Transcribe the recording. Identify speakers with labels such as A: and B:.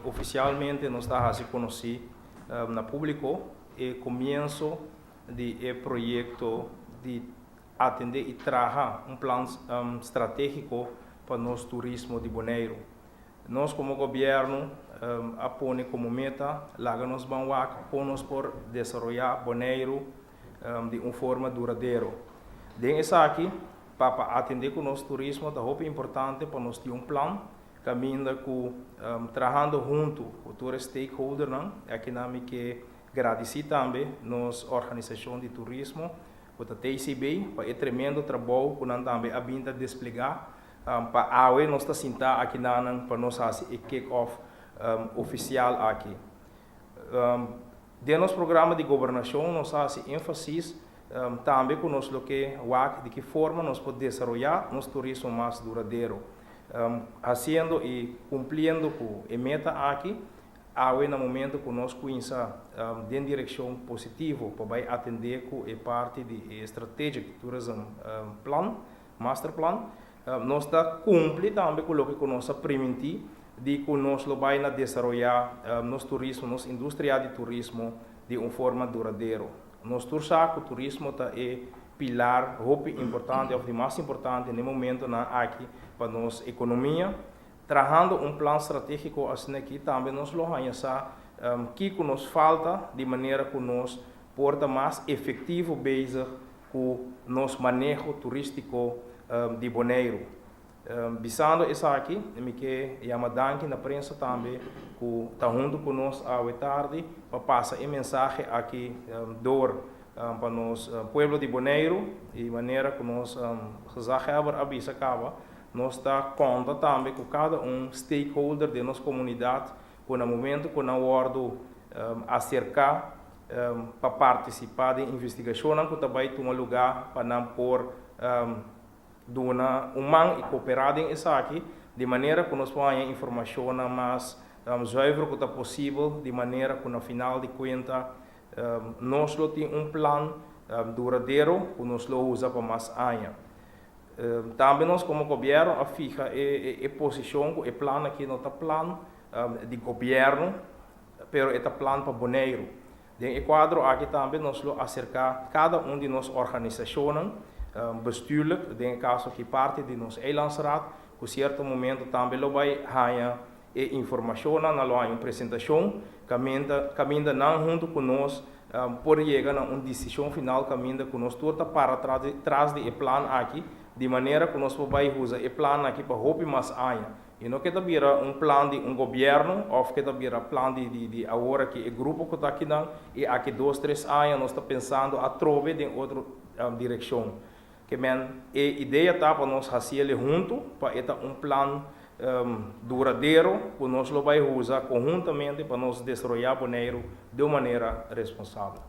A: Ofisialmente nos ta hasi konosí na públiko e komienso di e proyekto di atendé i traha un plan stratégiko pa nos turismo di Boneiru. Nos komo gobièrnu a pone komo meta laga nos ban wak kon nos por desaroyá Boneiru di un forma duradero. Den esaki, pa pa atendé ku nos turismo ta hopi importante pa nos tin un plan kaminda ku trahando huntu ku tur e stakeholdernan, akinan mi ke gradisí tambe nos organisashon di turismo ku ta TCB pa e tremendo trabou ku nan tambe a bin ta desplegá pa awe nos ta sintá akinanan pa nos hasi e kick-off ofisial aki. Den nos programa di gobernashon nos a hasi énfasis tambe ku nos lo ke wak di ki forma nos por desaroyá nos turismo mas duradero. Hasiendo i kumpliendo ku e meta aki, awe na momento ku nos kuinsa den direkshon positivo pa bai atendé ku e parti di e Strategic Tourism Plan, Masterplan, nos ta kumpli tambe ku loke ku nos a primintí di ku nos lo bai na desaroyá nos turismo, nos industria di turismo di un forma duradero. Nos tur sa ku turismo ta e pilar hopi importante òf di mas importante na e momentonan aki pa nos ekonomia. Trahando un plan stratégiko asina aki tambe nos lo haña sa kiko nos falta di manera ku nos por ta mas efektivo bezig ku nos maneho turístiko di Boneiru. Bisando esaki, mi ke yama danki na prensa tambe ku ta huntu ku nos awe tardi pa pasa e mensahe aki dor pa nos pueblo di Boneiru i manera ku nos gezaghebber a bisa kaba, nos ta konta tambe ku kada un stakeholder den nos komunidat ku na momento ku nan wòrdu aserká pa partisipá den investigashonnan ku ta bai tuma lugá pa nan por Duna un man i kooperá den esaki di manera ku nos por haña informashonnan mas zuiver ku ta posibel di manera ku na final di kuenta nos lo tin un plan duradero ku nos lo usa pa mas aña. Tambe nos komo gobièrnu a fiha e posishon ku e plan aki no ta plan di gobièrnu pero e ta plan pa Boneiru. Den e kuadro aki tambe nos lo aserká kada un di nos organisashonnan bestuurlijk, den e kaso aki parti di nos Eilandsraad, ku sierto momento tambe lo bai haña e informashonnan, nan lo haña un presentashon kaminda kaminda nan huntu ku nos por yega na un disishon final kaminda ku nos tur ta para tras di e plan aki di manera ku nos por bai usa e plan aki pa hopi mas aña. I no ke ta bira un plan di un gobièrnu òf ke ta bira plan di di di awor aki e grupo ku ta akinan i aki dos tres aña nos ta pensando atrobe den otro direkshon. Ke men e idea ta pa nos hasiel huntu pa e ta un plan duradero ku nos lo bai usa konhuntamente pa nos desaroyá Boneiru di un manera responsabel.